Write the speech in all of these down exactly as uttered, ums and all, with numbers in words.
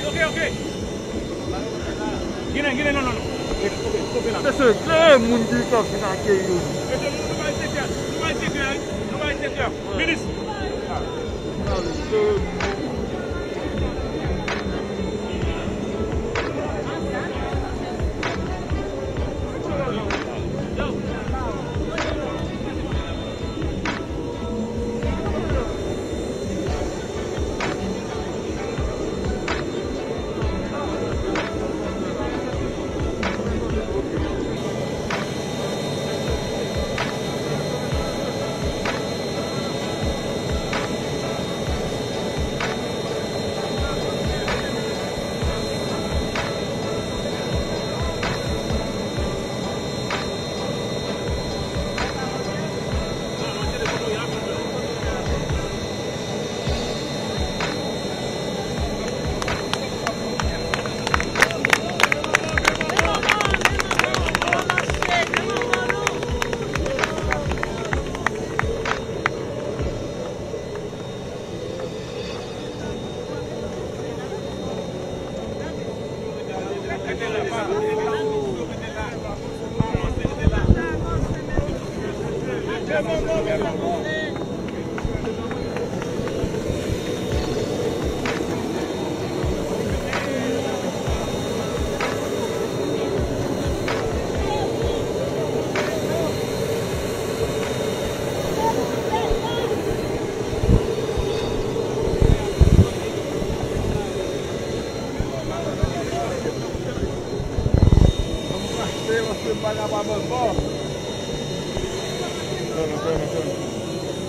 Ok, ok. Ginen, ginen, non, non, non. Mesye, gen moun ki konn fin akeyi yo. Mesye, nou, nou bay sekrè, nou bay sekrè, nou bay sekrè. Minis.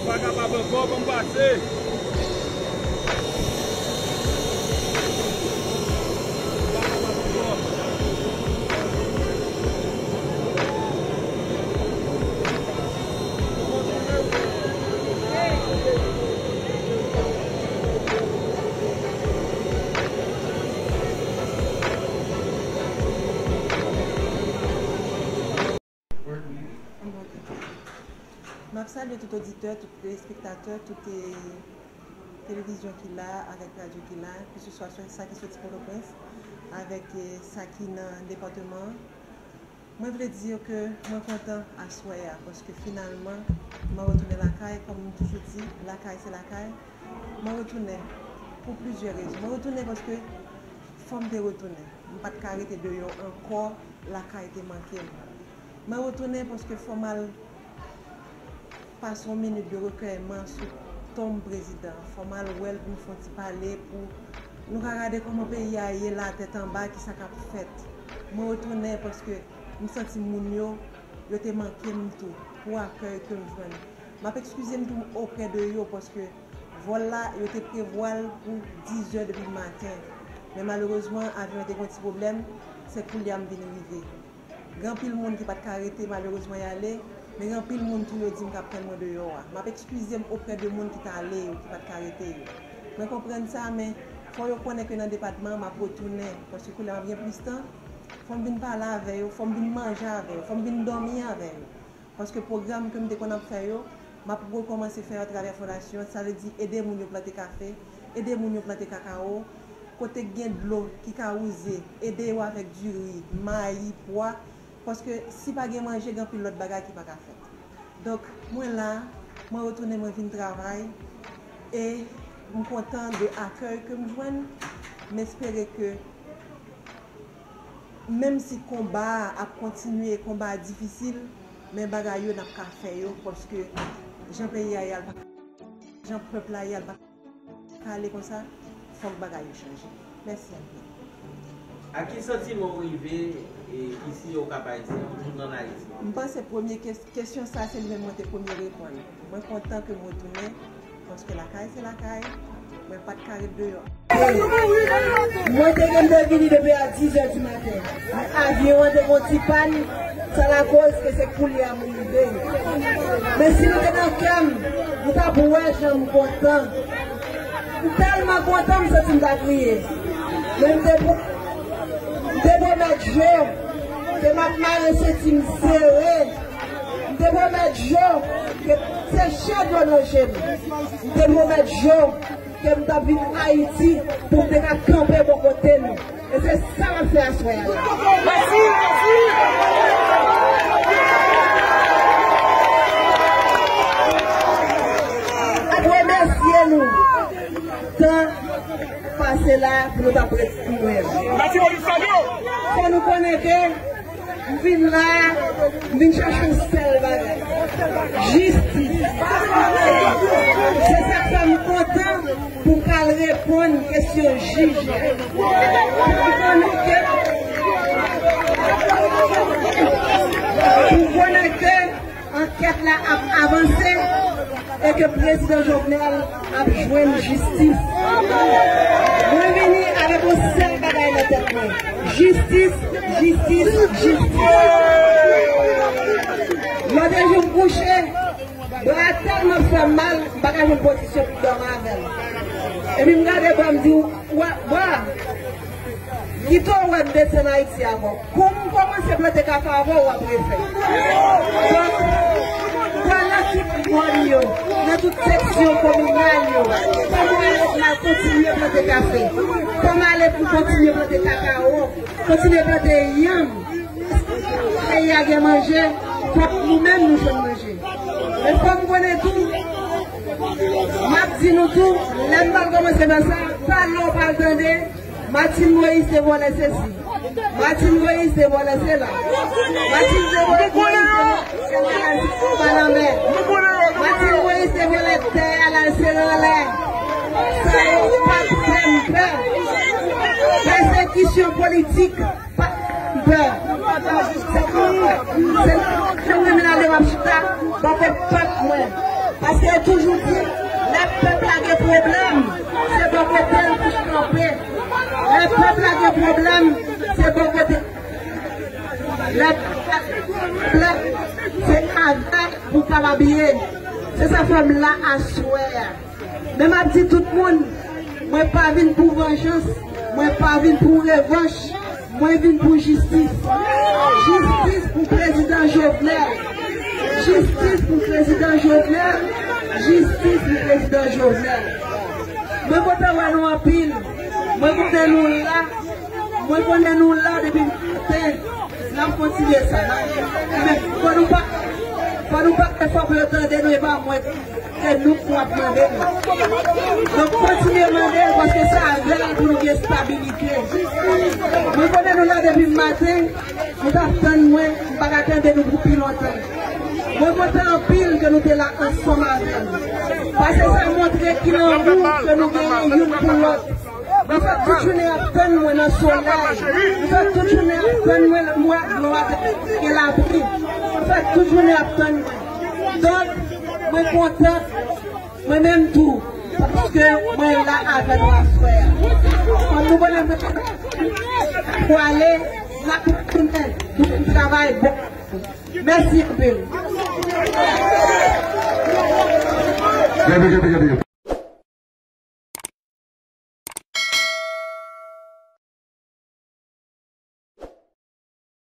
Pa kapab ankò, ban m pase. M ap salye tout oditè, tout telespektatè, tout, eh, televizyon ki la, avèk radyo ki la, keseswa sa ki soti Pòtoprens, avèk, eh, sa ki nan depatman an. Mwen vle di yo ke mwen kontan aswè a, paske finalman, mwen retounen lakay, kòm m toujou di, lakay se lakay. Mwen retounen pou plizyè rezon. Mwen retounen paske fò m te retounen. M pa t ka rete deyò ankò, lakay te manke m. Mwen retounen paske fò m al pase yon minit de rekèyman sou tonm prezidan. Fò m al wè l pou n fè yon ti pale, pou nou ka gade kòman peyi a ye la, tèt anba, kisa k ap fèt. Mwen retounen paske m santi moun yo, yo te manke m tou, pou akèy ke m jwenn. M ap ekskize m tou oprè de yo, paske vòl la, yo te prevwa l pou dizè depi maten. Men malerezman, avyon an te gen yon ti pwoblèm, se koulye a m vin rive. Gen anpil moun ki pa t ka rete, malerezman, y ale, men gen anpil moun tou yo di m k ap tann mwen deyò a. M ap ekskize m oprè de moun ki t ale yo, ki pa t ka rete yo. Mwen konprann sa, men fò yo konnen ke nan depatman an, m ap retounen, paske koulye a m ap gen plis tan, fò m vin pale avè yo, fò m vin manje avè yo, fò m vin dòmi avè yo. Paske pwogram ke m te konn ap fè yo, m ap rekòmanse fè yo atravè fondasyon, sa vle di ede moun yo plante kafe, ede moun yo plante kakawo, kote k gen dlo ki ka wouze, ede yo avèk diri, mayi, pwa, paske si pa gen manje, gen anpil lòt bagay ki pa ka fèt. Donk, mwen la, mwen retounen, mwen vin travay, e m kontan de akèy ke m jwenn, m espere ke Menm si konba a ap kontinye, konba a difisil, men bagay yo n ap ka fè yo, paske jan peyi a ye a, l pa ka, jan pèp la ye a, l pa ka ale konsa, fòk bagay yo chanje. Mèsi anpil. A ki santiman w rive, e, isi yo Kap Ayisyen, ou tounen ann Ayiti? M panse premye kes-, kesyon sa, se li menm mwen te premye reponn. Mwen kontan ke m retounen, paske lakay se lakay, mwen pa t ka ret deyò. Mwen te gen m te vini depi a dizè di maten. Men avyon an te gen yon ti pàn, sa lakoz ke se koulye a m rive. Men si m te nan kè m, m t ap wè jan m kontan. M tèlman kontan, m santi m ta kriye. Men m te pwo-, m te pwomèt Jo ke m ap mare senti m sere. M te pwomèt Jo ke se chè dlo nan je m. M te pwomèt Jo Ke m t ap vin Ayiti pou m te ka kanpe bò kote nou. E se sa m ap fè aswè a la. M ap remèsye nou. Tan pase la pou nou t ap ret pou nou menm. Fò nou konnen ke m vin la, m vin chache yon sèl bagay. Jistis. Se sa k fè m kontan pou m ka al reponn kesyon jij la. Pou m konnen ke, pou m konnen ke ankèt la ap avanse e ke prezidan Jovenel ap jwenn jistis. Mwen vini avèk yon sèl bagay nan tèt mwen. Jistis, jistis, jistis. Lòt jou m kouche, bra tèlman fè m mal, m pa ka jwenn pozisyon pou dòmi avè l. Epi m gade bra, m di, "Wè, bra, kite w wè m desann Ayiti ankò." Kou m kòmanse plante kaka avè w, w ap refè. Donk, pran nan tout zòn yo, nan tout seksyon kominal yo, fò m ale pou m al kontinye plante kafe. Fò m ale pou kontinye plante kakawo, kontinye plante yanm. Peyi a gen manje, fòk nou menm nou jwenn manje. Men fò m konnen tou, m ap di nou tou, lè m pral kòmanse nan sa, pale w pral tande, Martine Moïse te vòlè sesi. Martine Moïse te vòlè sela. Martine te vòlè, Moïse te vòlè sela, pa lanmè. Martine Moïse te vòlè tè a, l al sere anlè. Sa yo pa t fè m pè. Pèsekisyon politik pa t fè m pè. Se nan kriminal yo m ap chita, bò kot pèp mwen. Paske yo toujou di, lè pèp la gen pwoblèm, se bò kote l pou kanpe. Lè pèp la gen pwoblèm, se bò kote. Lè pèp la gen pwoblèm, se avè l pou kapab ye. Se sa fè m la aswè a. Men m ap di tout moun, mwen pa vin pou vanjans, mwen pa vin pou revanch, mwen vin pou jistis. Jistis pou prezidan Jovenel. Jistis pou prezidan Jovenel. Jistis pou prezidan Jovenel. Mwen kontan wè nou anpil. Mwen kontan nou la. Mwen konnen nou la depi maten. N ap kontinye sa. N ap, men fò nou pa, fò nou pa fè fò pou yo tande nou, e pa mwen. Se nou k ap mande l. Donk, kontinye mande l, paske se avè l pou nou gen estabilite. Mwen konnen nou la depi maten, nou t ap tann mwen, m pa ka tande nou pou pi lontan. Mwen kontan anpil ke nou te la ansanm avè l. Paske sa montre ki lanmou ke nou genyen youn pou lòt. Nou fè tout jounen ap tann mwen nan solèy. Nou fè tout jounen ap tann mwen lè m wè glwa gen lapli. Nou fè tout jounen ap tann mwen. Donk, mwen kontan, mwen menm tou, paske mwen la avè nou aswè a. Kòm nou konnen mwen pwale, n ap tounen, nou vin travay bon. Mèsi anpil.